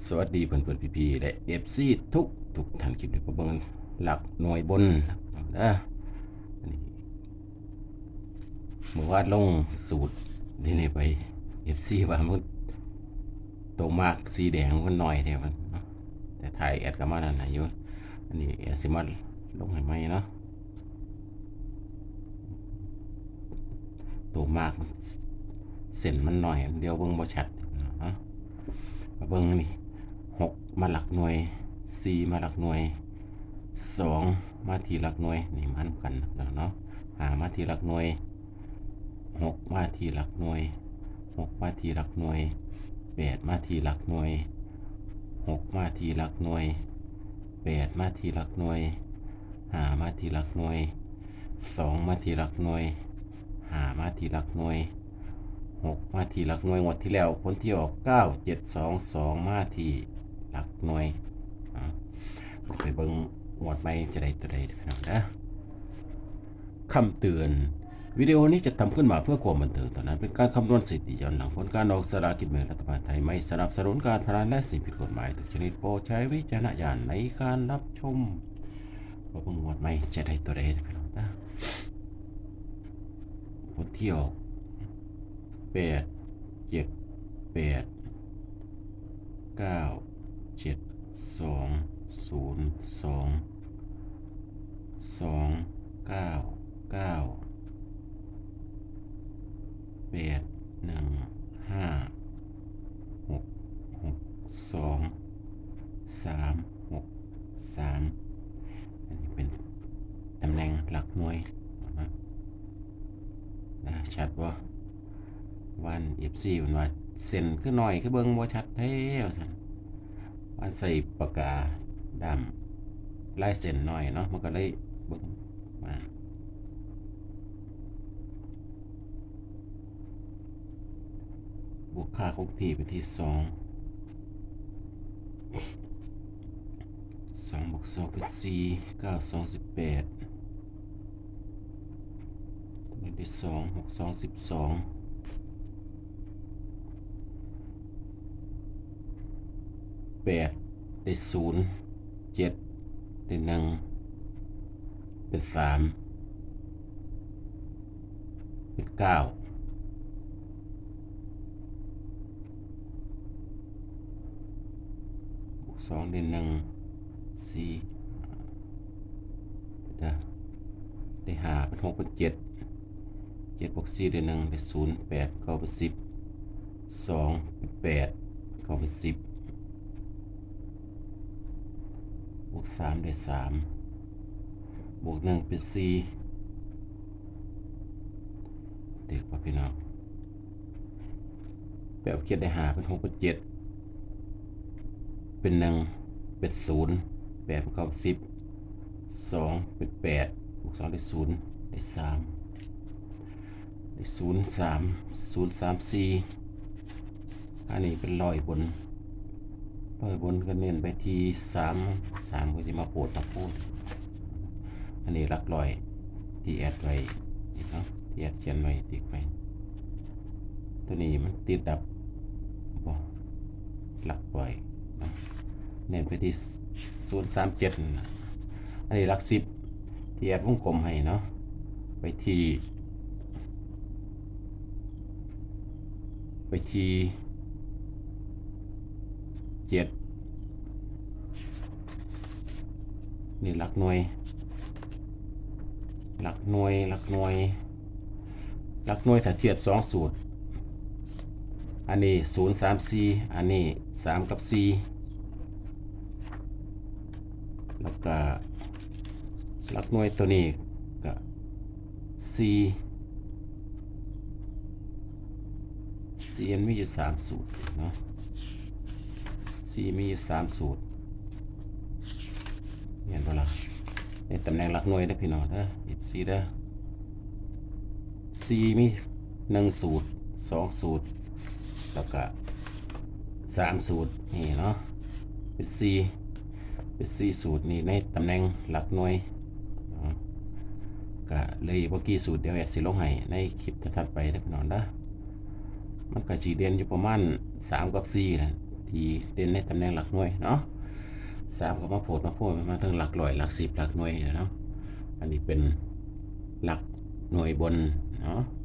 ສະຫວັດດີເພື່ອນໆ ພີ່ໆ ແລະ ເອັຟຊີ ທຸກໆ ທ່ານ. ຄລິບນີ້ມາເບິ່ງຫຼັກໜ່ວຍບົນເດີ. ອັນນີ້ ເມື່ອວານລົງສູດນີ້ໄປ ເອັຟຊີ ວ່າມັນ ໂຕມາກສີແດງມັນໜ້ອຍແທ້ ແຕ່ທ້າຍແອດກໍມານັ້ນໃຫ້ຢູ່. ອັນນີ້ແອດຊິມາລົງໃຫ້ໃໝ່ເນາະ. ໂຕມາກເສັ້ນມັນໜ້ອຍ ດຽວເບິ່ງບໍ່ຊັດເນາະ. ມາເບິ່ງນີ້ ຫົກມາຫຼັກໜ່ວຍ, ສີ່ມາຫຼັກໜ່ວຍ, ສອງມາທີ່ຫຼັກໜ່ວຍ ນີ້ມານຳກັນເນາະ. ຫ້າມາທີ່ຫຼັກໜ່ວຍ, ຫົກມາທີ່ຫຼັກໜ່ວຍ, ຫົກມາທີ່ຫຼັກໜ່ວຍ, ແປດມາທີ່ຫຼັກໜ່ວຍ, ຫົກມາທີ່ຫຼັກໜ່ວຍ, ແປດມາທີ່ຫຼັກໜ່ວຍ, ຫ້າມາທີ່ຫຼັກໜ່ວຍ, ສອງມາທີ່ຫຼັກໜ່ວຍ, ຫ້າມາທີ່ຫຼັກໜ່ວຍ, ຫົກມາທີ່ຫຼັກໜ່ວຍ. ງວດທີ່ແລ້ວຜົນທີ່ອອກ ເກົ້າເຈັດສອງສອງ ມາທີ່ຫຼັກໜ່ວຍ. ອາ ໄປເບິ່ງງວດໃໝ່ຈະໄດ້ຕົວໃດເດີພີ່ນ້ອງເດີ. ຄຳເຕືອນ, ວິດີໂອນີ້ຈັດທຳຂຶ້ນມາເພື່ອຄວາມບັນເທີງເທົ່ານັ້ນ, ເປັນການຄຳນວນສະຖິຕິຍ້ອນຫຼັງຜົນການອອກສະຫຼາກກິນແບ່ງລັດຖະບານໄທ ໄມ່ສະໜັບສະໜູນການພະນັນ ແລະ ສິ່ງຜິດກົດໝາຍ. ທຸກຊະນິດໂປດໃຊ້ວິຈາລະນະຍານໃນການຮັບຊົມ. ມາເບິ່ງງວດໃໝ່ຈະໄດ້ຕົວໃດເດີພີ່ນ້ອງເດີ. ຜົນທີ່ອອກ ແປດເຈັດແປດ ເກົ້າເຈັດສອງ ສູນສອງ ສອງເກົ້າເກົ້າ ແປດໜຶ່ງຫ້າ ຫົກຫົກສອງ ສາມຫົກສາມ. ອັນນີ້ເປັນຕຳແໜ່ງຫຼັກໜ່ວຍນະ. ນະ ຊັດບໍ່? ວານເອັຟຊີເພິ່ນວ່າ ເສັ້ນຄືໜ້ອຍ ຄືເບິ່ງບໍ່ຊັດແທ້ ວ່າຊັ້ນ. ວານໃສ່ປາກກາດ້າມ ລາຍເສັ້ນໜ້ອຍເນາະ ມັນກໍເລີຍເບິ່ງມາ. ບວກຄ່າຄົງທີ່ໄປທີ່ສອງ ສອງບວກສອງເປັນສີ່ ເກົ້າສອງສິບແປດ ຕົວນີ້ໄດ້ສອງ ຫົກສອງສິບສອງ ແປດໄດ້ສູນ ເຈັດໄດ້ໜຶ່ງ ເປັນສາມ ເປັນເກົ້າ ບວກສອງໄດ້ໜຶ່ງ ສີ່ ເດີ ໄດ້ຫ້າ ເປັນຫົກ ເປັນເຈັດ ເຈັດບວກສີ່ໄດ້ໜຶ່ງ ໄດ້ສູນ ແປດເກົ້າເປັນສິບ ສອງເປັນແປດ ເກົ້າເປັນສິບ ບວກສາມໄດ້ສາມ ບວກໜຶ່ງເປັນສີ່ ຖືກບໍ່ພີ່ນ້ອງ? ແປດບວກເຈັດໄດ້ຫ້າ ເປັນຫົກ ເປັນເຈັດ ເປັນໜຶ່ງ ເປັນສູນ ແປດເປັນເກົ້າ ເປັນສິບ ສອງເປັນແປດ ບວກສອງໄດ້ສູນ ໄດ້ສາມ ໄດ້ສູນສາມ ສູນສາມສີ່. ອັນນີ້ເປັນຮ້ອຍບົນ ຮ້ອຍບົນກໍເນັ້ນໄປທີ່ສາມ ສາມກໍຊິມາໂພດມາໂພດ. ອັນນີ້ຫຼັກຮ້ອຍທີ່ແອດໄວ້ເນາະ ທີ່ແອດຂຽນໄວ້ຕິກໄວ້ ຕົວນີ້ມັນຕິດດັບບໍ່? ຫຼັກຮ້ອຍເນາະ ເນັ້ນໄປທີ່ສູນສາມເຈັດນັ້ນນະ. ອັນນີ້ຫຼັກສິບທີ່ແອດວົງກົມໃຫ້ເນາະ ໄປທີ່ ໄປທີ່ເຈັດ ນີ້ຫຼັກໜ່ວຍ ຫຼັກໜ່ວຍ ຫຼັກໜ່ວຍ ຫຼັກໜ່ວຍ ຖ້າທຽບສອງສູດ ອັນນີ້ສູນສາມສີ່ ອັນນີ້ສາມກັບສີ່ ແລ້ວກະຫຼັກໜ່ວຍຕົວນີ້ກະສີ່ ສີ່ມັນມີຢູ່ສາມສູດເນາະ ສີ່ມີຢູ່ສາມສູດ ເຫັນບໍ່ລະ? ໃນຕຳແໜ່ງຫຼັກໜ່ວຍເດີພີ່ນ້ອງເດີ ເອັຟຊີເດີ ສີ່ມີໜຶ່ງສູດ ສອງສູດ ແລ້ວກະສາມສູດນີ້ເນາະ ເປັນສີ່ ເປັນສີ່ສູດນີ້ໃນຕຳແໜ່ງຫຼັກໜ່ວຍເນາະ. ກະເລີຍບໍ່ກີ່ສູດ ດຽວແອດຊິລົງໃຫ້ໃນຄລິບຖັດໆໄປເດີພີ່ນ້ອງເດີ. ມັນກະຊິເດັ່ນຢູ່ປະມານສາມກັບສີ່ນະ ທີ່ເດັ່ນໃນຕຳແໜ່ງຫຼັກໜ່ວຍເນາະ. ສາມກໍມາໂພດມາໂພດມາເຖິງຫຼັກຮ້ອຍ, ຫຼັກສິບ, ຫຼັກໜ່ວຍເນາະ. ອັນນີ້ເປັນຫຼັກໜ່ວຍບົນເນາະ.